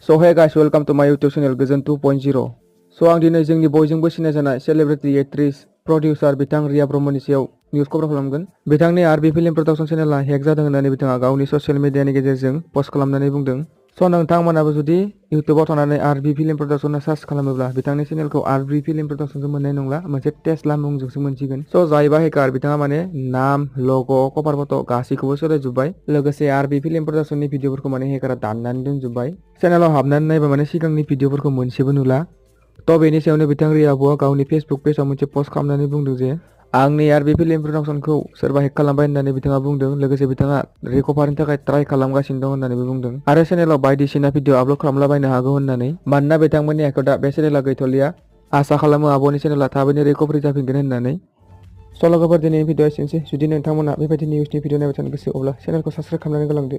So hey guys, welcome to my YouTube channel Goजोन 2.0. So आं दिनै जोंनि बयजोंबो सिनायजानाय सेलिब्रिटी एक्ट्रेस प्रडिउसार बिथां रिया ब्रह्मनि सायाव निउज कभार खालामगोन। बिथांनि आरबी फिल्म प्रडाक्शन चेनेला हेक जादों होननानै बिथाङा गावनि ससियेल मिडियानि गेजेरजों पोस्ट खालामनानै बुंदों। स' नोंथांमोनाबो जुदि इउट्युबाव थानानै आरबी फिल्म प्रडाक्शन सार्च खालामोब्ला बिथांनि चेनेलखौ आरबी फिल्म प्रडाक्शनजों मोननाय नंला, मोनसे टेस्ला मुंजोंसो मोनसिगोन। स' जायबा हेकार बिथाङा माने नाम, लग', कभार फट' गासैखौबो सोलायजोब्बाय। लोगोसे आरबी फिल्म प्रडाक्शननि भिडिअफोरखौ माने हेकारा दाननानै दोनजोब्बाय। चेनेलाव हाबनानै नायबा माने सिगांनि भिडिअफोरखौ मोनसेबो नुला। थ' बेनि सायावनो बिथां रिया बुआ गावनि फेसबुक पेजाव मोनसे पोस्ट खालामनानै बुंदों जे आंनि आरबी फिल्म प्रडाक्शनखौ सोरबा हेक खालामबाय होननानै बिथाङा बुंदों। लोगोसे बिथाङा रिकभारिनि थाखाय ट्राइ खालामगासिनो दं होननानैबो बुंदों आरो चेनेलाव बायदिसिना भिडिअ आपल'ड खालामलाबायनो हागौ होननानै, मानोना बिथांमोननि आखायाव दा बे चेनेला गैथ'लिया। आसा खालामो आब'नि चेनेला थाबैनो रिकभारि जाफिनगोन होननानै। स' लोगोफोर दिनैनि भिडिअ एसेनोसै। जुदि नोंथांमोना बेबायदि निउसनि भिडिअ नायबाय थानो गोसो अब्ला चेनेलखौ साबस्क्राइब खालामनानै गालांदो।